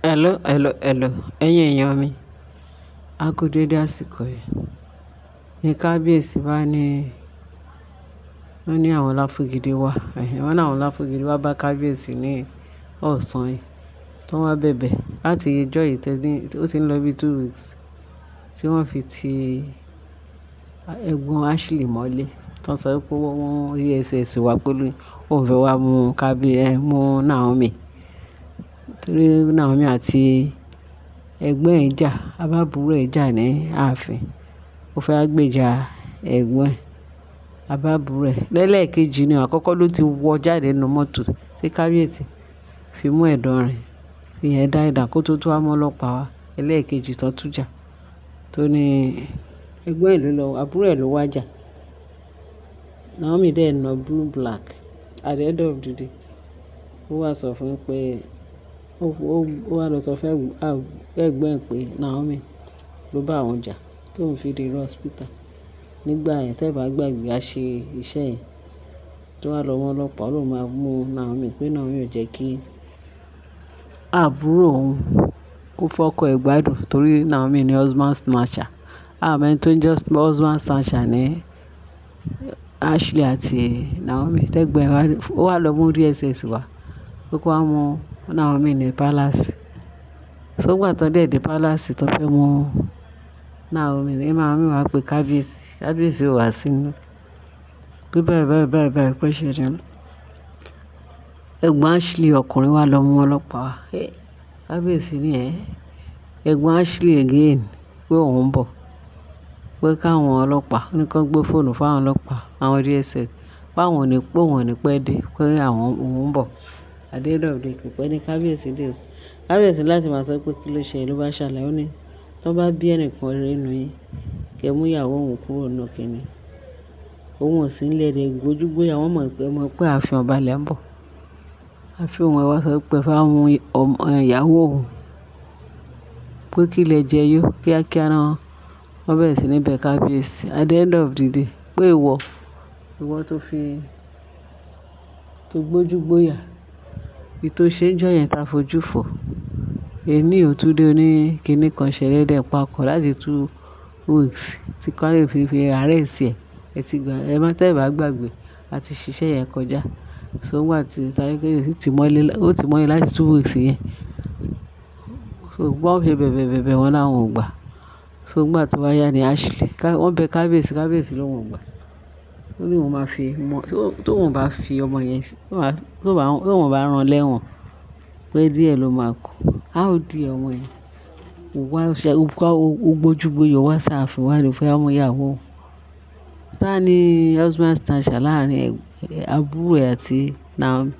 Hello, hello, hello. Ẹ̀yin èèyàn mi, a kú dédé àsìkò yìí. Ní kábíyèsí bá ní, wọ́n ní àwọn Láfúgidi wá. Ẹ̀hẹn, wọ́n ní àwọn Láfúgidi wá bá kábíyèsí ní ọ̀sán yìí. Tó wá bẹ̀bẹ̀ láti ìjọ yìí tẹ́lẹ̀, ó ti ń lọ bí 2 weeks tí wọ́n fi ti ẹ̀gbọ́n Ashley mọ́lé. Tó ń sọ pé wọ́n EFCC wá pẹ̀lú òun fẹ́ wá mú mú Naomi. Torí Naomi àti ẹ̀gbọ́n ẹ̀ jà, àbí àbúrò ẹ̀ jà ní ààfin. Ó fẹ́ gbèjà ẹ̀gbọ́n ẹ̀, àbí àbúrò ẹ̀. Lẹ́lẹ́kejì ni àkọ́kọ́ ló ti wọ jáde nínú mọ́tò tí kábíyèsí fi mú ẹ̀dọ̀ rẹ̀. Ìyẹn dá ìdà kó tó wá mú ọlọ́pàá wá. Ẹlẹ́ẹ̀kejì tó tún jà. Tó ní ẹ̀gbọ́n ẹ̀ ló lọ, àbúrò ẹ̀ ló wá jà. Naomi dẹ̀ na blue black. At the end of the day, ó wá sọ fún un pé, ó wá lọ sọ fún ẹ̀gbọ́n ẹ̀ pé Naomi ló bá òun jà tó ń fi dèrò hospital. Nígbà yẹn, tẹ́ bá gbàgbé, a ṣe iṣẹ́ yẹn. Tó wá lọ mú ọlọ́pàá, ó lóun máa mú Naomi pé Naomi ò jẹ́ kí àbúrò òun kó fọ́kọ ẹ̀ gbádùn torí Naomi ni husband snatcher. A mọ ẹni tó ń jẹ́ husband snatcher ní Ashley àti Naomi. Tẹ́gbọ́n ẹ̀ wá, ó wá lọ mú DSS wá pé kó wá mú Naomi ní palace. So ìgbà tó dé dé palace tó fẹ́ mú Naomi, ní Naomi wá pé kábíyèsí, kábíyèsí ò wá sínú. Pé báyìí, báyìí, báyìí, báyìí pé ṣe rí. Ẹ̀gbọ́n Ashley ọkùnrin wá lọ mú ọlọ́pàá wá. Kábíyèsí ní ẹ. Ẹ̀gbọ́n Ashley again pé òun ń bọ̀. Pé káwọn ọlọ́pàá ní kí wọ́n gbé fóònù fún àwọn ọlọ́pàá, àwọn DSS. Pé àwọn ò ní, pé òun ò ní pẹ́ dé, pé àwọn òun ń bọ̀. At the end of the day, kò pẹ́ ní kábíyèsí dé o. Kábíyèsí láti máa sọ pé kí ló ṣẹlẹ̀ ló bá ṣàlàyé. Ó ní tí wọ́n bá bí ẹnìkan ire nínú yín, kí ẹ mú ìyàwó òun kúrò nínú kíni. Òun ò sí nílé ẹ gbójú gbóyà, wọ́n mọ̀ pé ààfin ọba lẹ̀ ń bọ̀. Ààfin òun ẹ wá sọ pé ẹ fẹ́ mú ọmọ ìyàwó òun. Pé kí lẹ jẹ yó kíákíá náà. Wọ́n bẹ̀rẹ̀ sí ní bẹ kábíyèsí. At the end of the day, pé ìwọ, ìwọ tó fi, tó gbójú gbóyà, èyí tó ṣe ń jọ yẹn ta fojú fò. Èní ò tún dé oní kíní kan ṣẹlẹ̀ dẹ̀ pakọ̀ láti 2 weeks tí kábíyèsí fi arrest ẹ̀. Ẹ ti gbà, ẹ má tẹ́ ẹ bá gbàgbé, a ti ṣiṣẹ́ yẹn kọjá. So nígbà tí kábíyèsí ti mọ́lé, ó ti mọ́lé láti 2 weeks yẹn. So wọ́n ṣe bẹ̀bẹ̀ bẹ̀bẹ̀ wọ́n láwọn ò gbà. So nígbà tó wá yá ni Ashley, wọ́n bẹ kábíyèsí, kábíyèsí lóun ò gbà. Ó ní òun máa fi mọ́, tó òun bá fi ọmọ yẹn, tó òun bá rán lẹ́wọ̀n, pé díẹ̀ ló máa kú. How dare ọmọ yẹn? Ó wá ṣe, ó gbójú gbóyà ó wá sáàfin wá ló fẹ́ mú ìyàwó òun. Ta ni husband snatcher láàrin àbúrò ẹ̀ àti Naomi?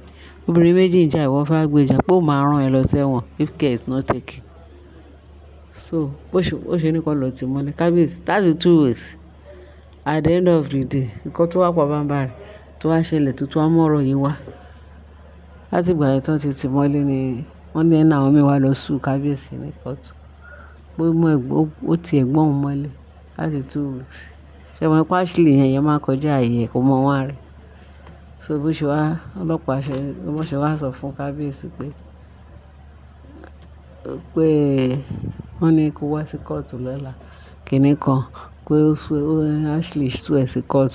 Obìnrin méjì ń jà, ìwọ fẹ́ gbèjà pé ó máa rán ẹ lọ sẹ́wọ̀n if care is not taken. So bó ṣe ní kó lọ tì mọ́lé kábíyèsí láti 2 weeks. At the end of the day, nǹkan tó wá pa bàbá rẹ̀ tó wá ṣẹlẹ̀ tó tún wá mú ọ̀rọ̀ yìí wá. Láti ìgbà yẹn tó ti tì mọ́lé ni wọ́n ní Naomi wá lọ sue kábíyèsí ní court. Pé ó mú ẹ̀gbọ́n, ó ti ẹ̀gbọ́n òun mọ́lé láti 2 weeks. Ṣé ẹ mọ̀ pé Ashley yẹn, yẹn máa kọjá ààyè ẹ̀ kò mọ̀ wọ́n rẹ̀. So bó ṣe wá, ọlọ́pàá ṣe, bó ṣe wá sọ fún kábíyèsí pé, pé wọ́n ní kó wá sí court lọ́la. Kíní kan pé ó sue, Ashley sue ẹ sí court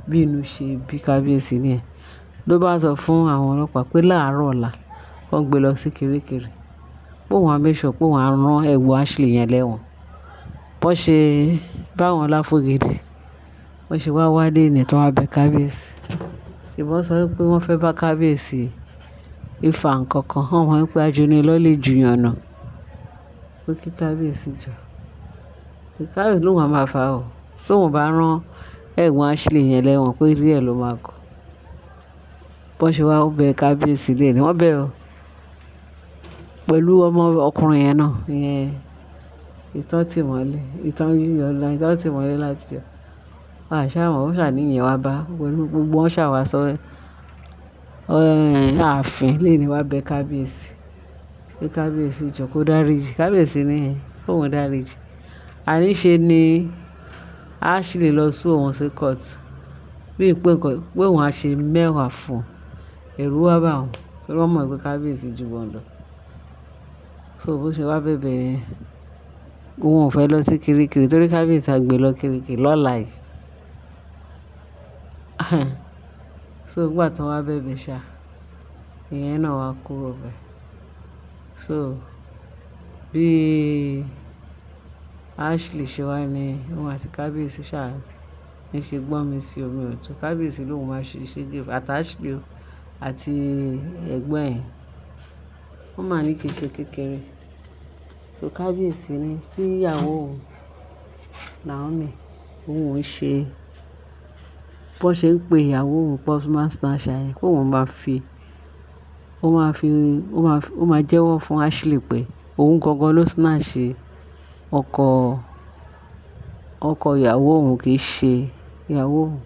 bí inú ṣe bí kábíyèsí ní ẹ. Ló bá sọ fún àwọn ọlọ́pàá pé láàárọ̀ ọ̀la, kó gbé lọ sí Kirikiri. Pé òun á make sure pé òun á rán ẹ̀gbọ́n Ashley yẹn lẹ́wọ̀n. Bó ṣe bá àwọn Láfúgidi, bó ṣe wá wálé ní tó wá bẹ kábíyèsí. Ìbọn sọ wípé wọ́n fẹ́ bá kábíyèsí ìfà nǹkan kan. Wọ́n mọ̀ wípé ajuni lọ lè ju yàn nù. Pé kí kábíyèsí jọ. Kábíyèsí lóun á máa fà ó. Tó òun bá rán ẹ̀gbọ́n Ashley yẹn lẹ́wọ̀n pé díẹ̀ ló máa kú. Bó ṣe wá bẹ kábíyèsí lé ní wọ́n bẹ̀ ọ́. Pẹ̀lú ọmọ ọkùnrin yẹn náà, ìyẹn ìtọ́ tì mọ́lé, ìtọ́ yíyọ lọ, ìtọ́ tì mọ́lé láti jọ. A ṣà mọ̀, ó ṣà ní ìyẹn wá bá pẹ̀lú gbogbo wọn ṣà wá sọ, ààfin lé ní wá bẹ kábíyèsí. Pé kábíyèsí jọ kó dáríji. Kábíyèsí ní kó òun dáríji. Àní ṣe ni Ashley lọ sue òun sí court. Bí i pé nǹkan, pé òun á ṣe mẹ́wàá fún un. Ẹ̀rù wá bà wọ́n torí wọ́n mọ̀ pé kábíyèsí ju wọn lọ. So bó ṣe wá bẹ̀bẹ̀ yẹn, òun ò fẹ́ lọ sí Kirikiri torí kábíyèsí á gbé lọ Kirikiri lọ́la yìí. So nígbà tí wọ́n wá bẹ̀bẹ̀ ṣá, ìyẹn náà wá kúrò bẹ́ẹ̀. So bí Ashley ṣe wá ní òun àti kábíyèsí ṣá ní ṣe gbọ́n mi sí omi ọ̀tún. Kábíyèsí lóun máa ṣe ṣége àti Ashley àti ẹ̀gbọ́n ẹ̀. Wọ́n máa ní kí í ṣe kékeré. So kábíyèsí ní tí ìyàwó òun Naomi, òun ò ṣe bó ṣe ń pe ìyàwó òun husband snatcher yẹn, kó òun máa fi, ó máa fi, ó máa jẹ́wọ́ fún Ashley pé òun gangan ló snatch ọkọ, ọkọ ìyàwó òun kì í ṣe ìyàwó òun.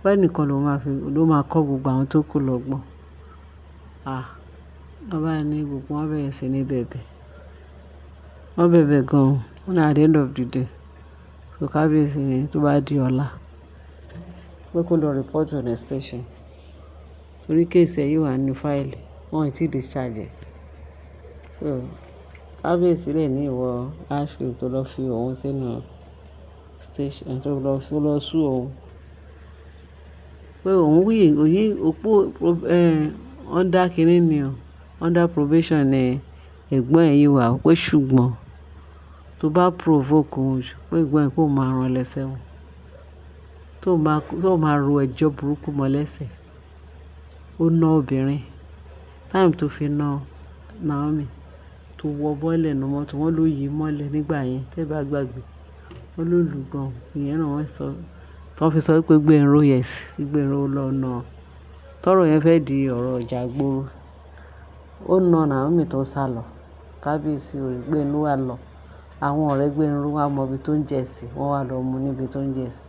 Pé ẹnìkan ló máa fi, ló máa kọ́ gbogbo àwọn tó kù lọ́gbọ́n. Ah! Wọ́n bá ní gbogbo wọn bẹ̀rẹ̀ sí ní bẹ̀bẹ̀. Wọ́n bẹ̀bẹ̀ gan-an. Wọ́n ní at the end of the day. So kábíyèsí ní tó bá di ọ̀la, pé kó lọ report on the station. Torí case ẹ yìí wà nínú file, wọ́n ò tí discharge ẹ̀. So kábíyèsí lè ní ìwọ Ashley tó lọ fi òun sínú station, tó lọ sue òun. Pé òun wí, òyí, òpó, under kíní ni o, under probation ni ẹ̀gbọ́n ẹ̀ yìí wà. Pé ṣùgbọ́n tó bá provoke òun jù, pé ẹ̀gbọ́n ẹ̀ kó máa rán lẹ́sẹ̀ wọn. Tó máa ro ẹjọ́ burúkú mọ́ lẹ́sẹ̀. Ó ná obìnrin. Time tó fi ná Naomi, tó wọ bọ́lẹ̀ nínú mọ́tò, wọ́n ló yí mọ́lẹ̀ nígbà yẹn. Tẹ́ bá gbàgbé, wọ́n ló lù gan. Ìyẹn náà wọ́n sọ, tí wọ́n fi sọ pé Gbénró yes, Gbénró lọ ná. Tọ́rọ̀ yẹn fẹ́ di ọ̀rọ̀ ìjà gboro. Ó na Naomi tó sálọ. Kábíyèsí ò rí Gbénró wá lọ. Àwọn ọ̀rẹ́ Gbénró wá mọ ibi tó ń jẹ sí, wọ́n wá lọ mú níbi tó ń jẹ sí.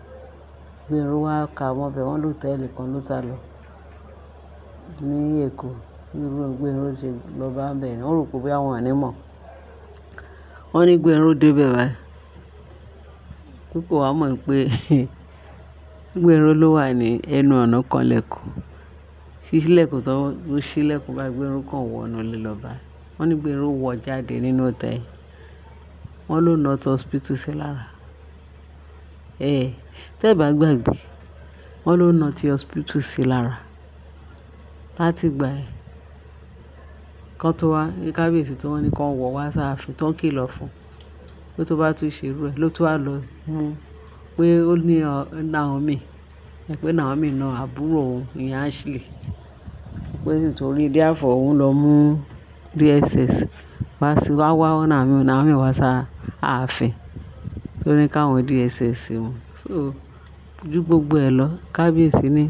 Gbénró wá ka mọ́bẹ̀, wọ́n lọ hotel kan ló sálọ ní Èkó. Irú Gbénró ṣe lọ bá ń bẹ̀. Wọ́n rò pé bóyá wọ́n ò ní mọ̀. Wọ́n ní Gbénró dé bẹ̀ báyìí. Pé kò wá mọ̀ pé Gbénró ló wà ní ẹnu ọ̀nà kan lẹ́kùn. Ṣíṣílẹ̀kùn tó ṣílẹ̀kùn báyìí, Gbénró kan wọ inú ilé lọ báyìí. Wọ́n ní Gbénró wọ jáde nínú hotel. Wọ́n ló ná hospital sí lára. Eh, tẹ́ bá gbàgbé, wọ́n ló ná ti hospital sí lára. Láti ìgbà yẹn, kán tó wá, ní kábíyèsí tí wọ́n ní kó wọ̀ wá sáàfin tó ń kìlọ̀ fún. Pé tó bá tún ṣe irú ẹ, ló tún wá lọ mú pé ó ní Naomi. Pé Naomi na àbúrò òun, ìyẹn Ashley. Pé nítorí therefore òun lọ mú DSS wá sí, wá wá Naomi, Naomi wá sá ààfin. Tó ní káwọn DSS mú. So ju gbogbo ẹ lọ, kábíyèsí ní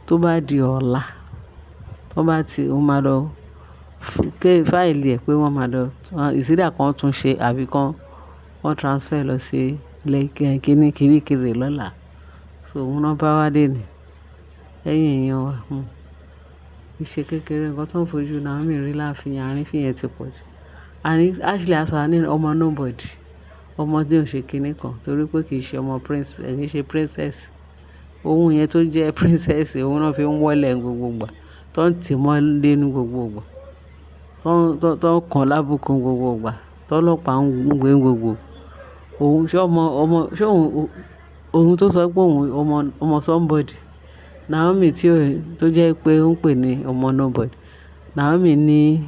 tó bá di ọ̀la, tó bá ti, òun máa lọ file ẹ̀ pé wọ́n máa lọ, it's either kan tún ṣe àbí kan wọ́n transfer lọ sí Lekki kíní Kirikiri lọ́la. So òun náà bá wá dé ní. Ẹ̀yin èèyàn wa, Ìṣe kékeré nǹkan tó ń fojú Naomi rí láàfin, àrífín yẹn ti pọ̀ jù. Àní Ashley á sọ ní ọmọ nobody. Ọmọ tí ò ṣe kíní kan torí pé kì í ṣe ọmọ prince, kì í ṣe princess. Òun yẹn tó jẹ́ princess, òun náà fi ń wọ́lẹ̀ gbogbo ìgbà. Tó ń tì mọ́lé ní gbogbo ìgbà. Tó ń kan lábùkù gbogbo ìgbà. Tó ọlọ́pàá ń gbé gbogbo. Òun ṣé ọmọ, ọmọ, ṣé òun, òun tó sọ pé òun ọmọ, ọmọ somebody. Naomi tí ó, tó jẹ́ pé ó ń pè ní ọmọ nobody. Naomi ní,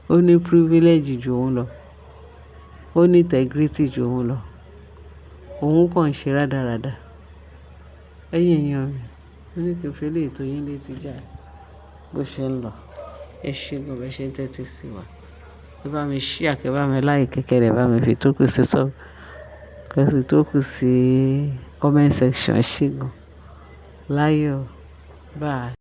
ó ní privilege ju òun lọ. Ó ní integrity ju òun lọ. Òun kàn ń ṣe rádaràda. Ẹ̀yin èèyàn mi, mo ní kí n fi eléyìí tó yín létí jàre bó ṣe ń lọ. Ẹ ṣé gan bẹ ṣe ń tẹ́tí sí wa. Ẹ bá mi share, kẹ bá mi like, kẹ dẹ̀ bá mi fi tókù sí sub, kẹ fi tókù sí comment section. Ẹ ṣé gan. Láyọ̀. Bye.